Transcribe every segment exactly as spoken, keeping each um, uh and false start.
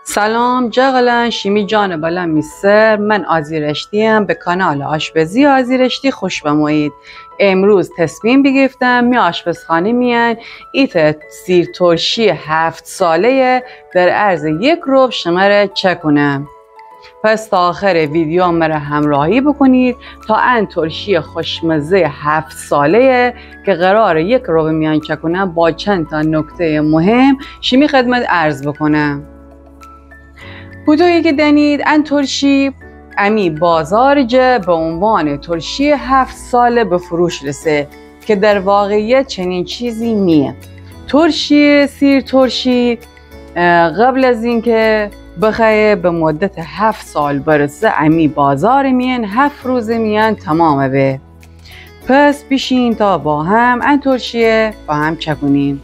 سلام جغلان، شیمی جان بلا می سر. من آزی رشتیم، به کانال آشپزی آزی رشتی خوش بمویید. امروز تصمیم بیگیفتم می آشپزخانه میان ایتأ سیر ترشی هفت ساله‌یه در عرض یک ربع شمره چکونم. پس تا آخر ویدیو مره همراهی بکنید تا ان ترشی خوشمزه هفت ساله‌یه که قرار یک ربع میان چکونم با چند تا نکته مهم شیمی خدمت عرض بکنم. هوطویی که دنید ان ترشی امی بازار جه به عنوان ترشی هفت ساله به فروش رسه که در واقعیت چنین چیزی نیه. ترشی، سیر ترشی، اه، قبل از اینکه بخوایه به مدت هفت سال برسه، امی بازار میان هفت روز میان تمام به. پس بیشین تا با هم ان ترشیه با هم چکونیم.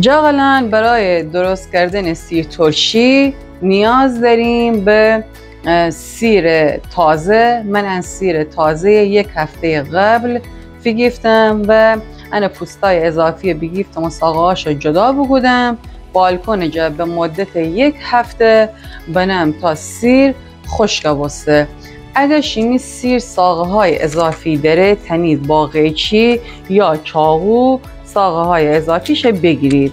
جغلان، برای درست کردن سیر ترشی نیاز داریم به، اه، سیر تازه. من ان سیر تازه یک هفته قبل فیگیفتم و ان پوستای اضافی بیگیفتم و ساقه‌هاشو جدا بوکودم. بالکن جا به مدت یک هفته بنم تا سیر خشک بوسته. اگر شیمی سیر ساقه‌های اضافی داره، تنید با قیچی یا چاقو ساقه‌های اضافیش بیگیرید.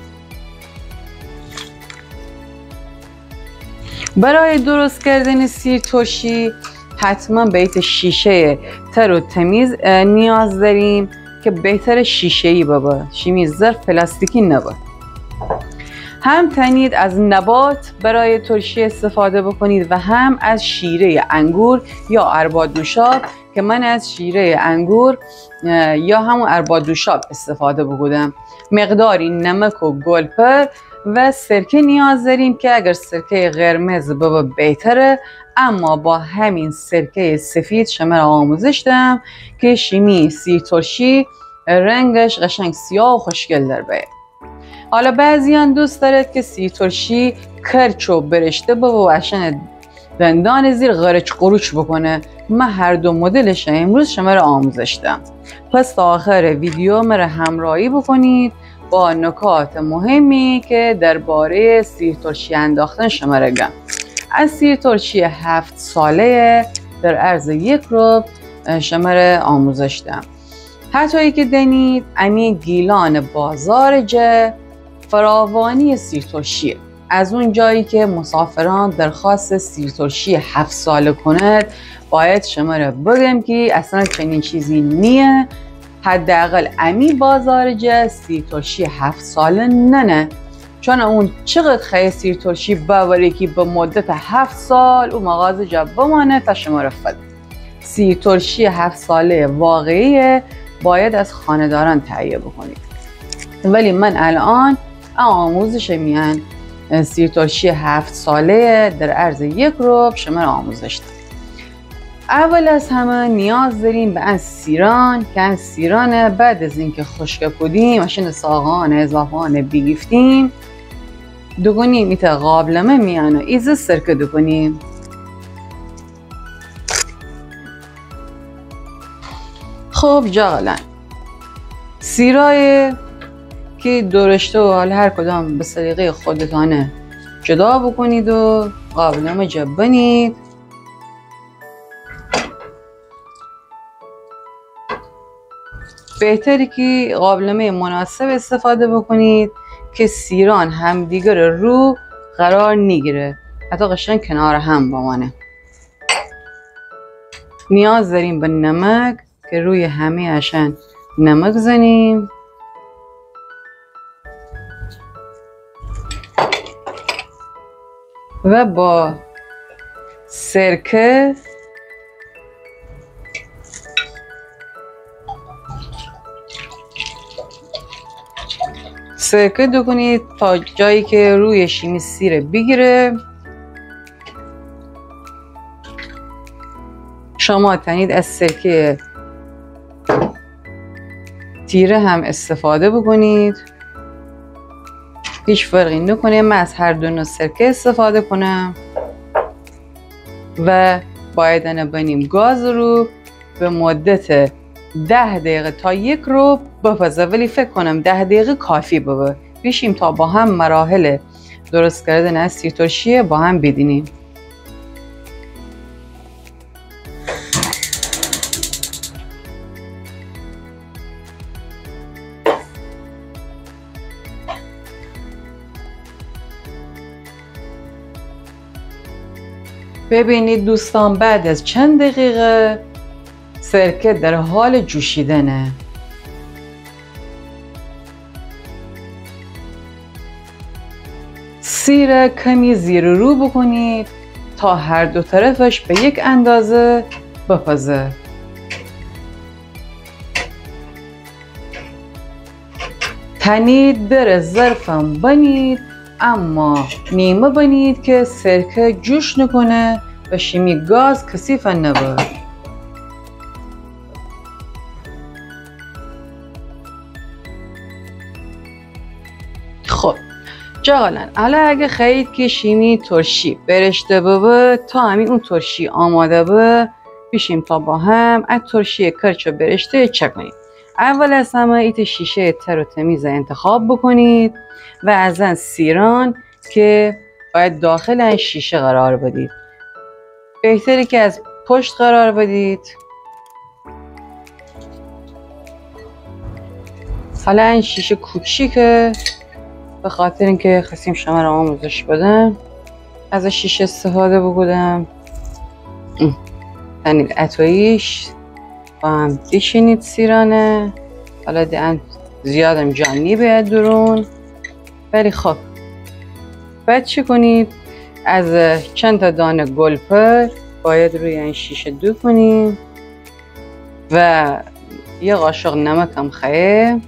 برای درست کردن سیر ترشی حتما به ایتأ شیشه‌ی تر و تمیز، اه، نیاز داریم که بهتر شیشه‌ای ببه، شیمی ظرف پلاستیکی نبه. هم تنید از نبات برای ترشی استفاده بکنید و هم از شیره‌ی انگور یا اربا دوشاب که من از شیره‌ی انگور، اه، یا همون اربا دوشاب استفاده بوکودم. مقداری نمک و گلپر و سرکه نیاز داریم که اگر سرکه‌ی قرمز ببه بهتره، اما با همین سرکه‌ی سفید شمره آموزش دهم که شیمی سیر ترشی رنگش قشنگ سیاه و خوشگل در بیه. حالا بعضیان دوست دارد که سیر ترشی کرچ و برشته ببه و اشان دندان زیر قرچ قروچ بکنه. من هر دو مدلش امروز شمره آموزش دهم. پس تا آخر ویدیو مره همراهی بکنید با نکات مهمی که درباره‌ی سیر ترشی انداختن شمره گم. از سیر ترشی هفت ساله در عرض یک ربع شمره آموزش دهم. هطویی که دنید، امی گیلان بازار جه فراوانی سیر ترشیه. از اون جایی که مسافران درخواست سیر ترشی هفت ساله کند، باید شمره بگم که اصلا چنین چیزی نیه. حداقل امی بازار جه سیر ترشی هفت ساله ننه. چون اون چقدر خوایه سیر ترشی باوره که به مدت هفت سال او مغازه جا بمانه تا شمره فده. سیر ترشی هفت ساله واقعیه، باید از خانه‌داران تهیه بکنید. ولی من الان ا آموزش میان سیر ترشی هفت ساله در عرض یک ربع شمره آموزش دهم. اول از همه نیاز داریم به ان سیران، که ان سیران بعد از اینکه خشک کودیم، اشان ساقه‌هان اضافه‌هان بیگیفتیم، دوکونیم ایتأ قابلمه میان و ایزه سرکه دوکونیم. خب جغلان، سیرای که درشته و حال هر کدام به سلیقه‌ی خودتانه جدا بکنید و قابلمه جا بنید. بهتره که قابلمه‌ی مناسب استفاده بکنید که سیران همدیگر رو قرار نیگیره، حتی قشنگ کنار هم بمانه. نیاز داریم به نمک که روی همه‌ی اشان نمک زنیم و با سرکه، سرکه دوکونید تا جایی که روی شیمی سیره بیگیره. شما تنید از سرکه تیره هم استفاده بکنید، هیچ فرقی نکنه. من از هر دو نوع سرکه استفاده کنم و باید انه بنیم گاز رو به مدت ده دقیقه تا یک ربع بپزه، ولی فکر کنم ده دقیقه کافی ببه. بیشیم تا با هم مراحل درست کردن از سیرترشی با هم بیدینیم. ببینید دوستان، بعد از چند دقیقه سرکه در حال جوشیدنه. سیره کمی زیر و رو بکنید تا هر دو طرفش به یک اندازه بپزه. تنید در ظرفم بنید، اما نیمه بنید که سرکه جوش نکنه و شیمی گاز کثیف نبه. خب جغلان، حالا اگه خوأیید که شیمی ترشی برشته ببه، تا امی اون ترشی آماده به، بیشیم تا با هم ا ترشی کرچ و برشته چه کنیم. اول از همه ایته شیشه تر و تمیز انتخاب بکنید و از ان سیران که باید داخل ان شیشه قرار بدید، بهتره که از پشت قرار بدید. حالا ان شیشه کوچیکه، به خاطر اینکه خواستیم شما را آموزش بدم از شیشه استفاده بکنم. ام. تنید اتویش با هم دیچینید سیرانه. حالا ده ان زیادم جا نیبه درون، ولی خب بعد چی کنید؟ از چند تا دانه گلپر باید روی این شیشه دو کنیم و یه قاشق نمکم خوأیه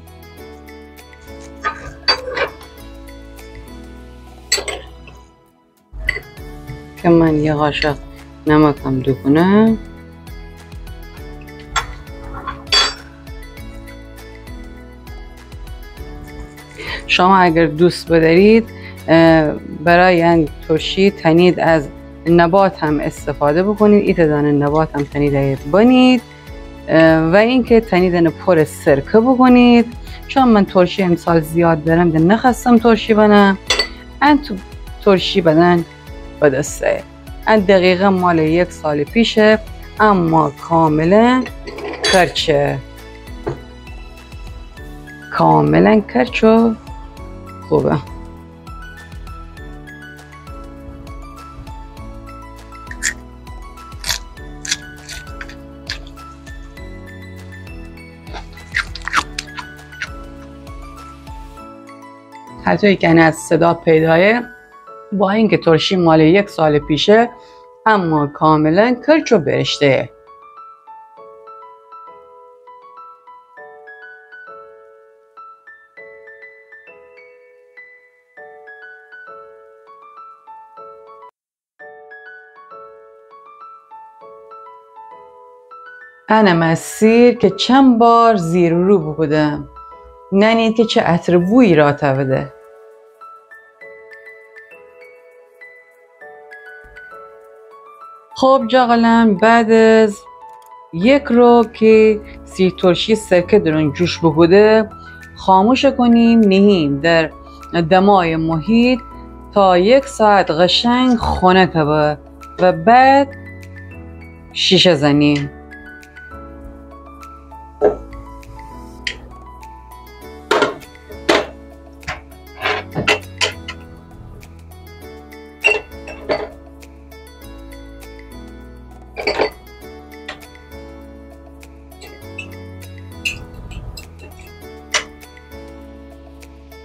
که من یه قاشق نمکم دوکنم. شما اگر دوست بدارید، اه، برای ان ترشی تنید از نبات هم استفاده بکنید. ایته دانه نبات هم تنید بنید. اه، و اینکه تنید ان پر سرکه بکنید، چون من ترشی امسال زیاد دارم، ده نخواستم ترشی بنم. ان تو-، ترشی بدن بدسته. ان دقیقا مال یک سال پیشه، اما کاملا کرچه. کاملا کرچ و خوبه. هطویی که از صدا پیدایه، با اینکه ترشی مال یک سال پیشه، اما کاملا کرچ و برشته‌یه. انم از سیر که چند بار زیر و رو بوکودم. ننید که چه عطر بویی را تاوده. خب جغلان، بعد از یک رو که سیرترشی سرکه درون جوش بوکوده، خاموش کنیم، نهیم در دمای محیط تا یک ساعت قشنگ خنک به و بعد شیشه زنیم.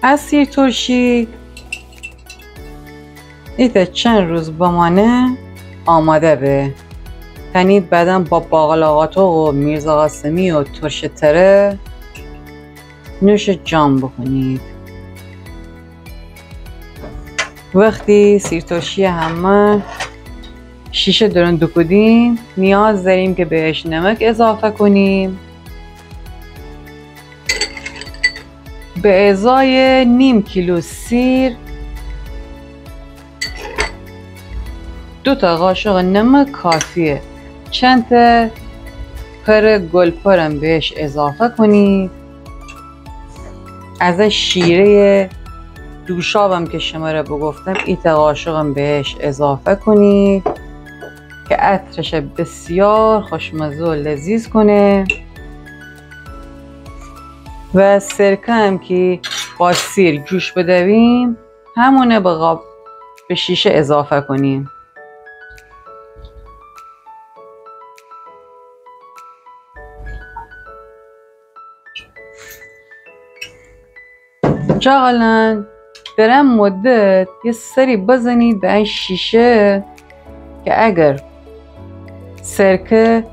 از سیرترشی ایته چند روز بمانه آماده به. تنید بعداً با باقلا قاتق و میرزا قاسمی و ترش تره نوش جان بکنید. وقتی سیرترشی همه شیشه درون دوکودیم، نیاز داریم که بهش نمک اضافه کنیم. به ازای نیم کیلو سیر، دو تا قاشق نمک کافیه. چند تا پر گلپرم بهش اضافه کنید. از ا شیرهٔ دوشابم که شمره بگفتم، ایتأ قاشقم بهش اضافه کنید که عطرش بسیار خوشمزه و لذیذ کنه. و سرکه هم که با سیر جوش بدویم، همونه به قاب، به شیشه اضافه کنیم. جاغلان، در ان مدت یه سری بزنید به ان شیشه که اگر سرکه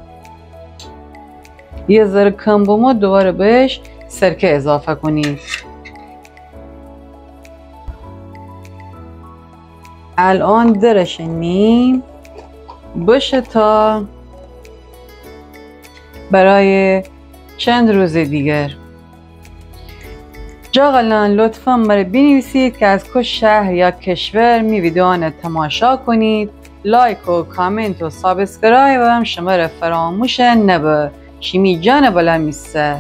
یه ذره کم بمو، دوباره بهش سرکه اضافه کنید. الان درش نیم بشه تا برای چند روز دیگر. جاغلان، لطفاً مره بینویسید که از کو شهر یا کشور می ویدیوانه تماشا کنید. لایک و کامنت و سابسکرایب هم شمره فراموش نبه. شیمی جان بلا می سر.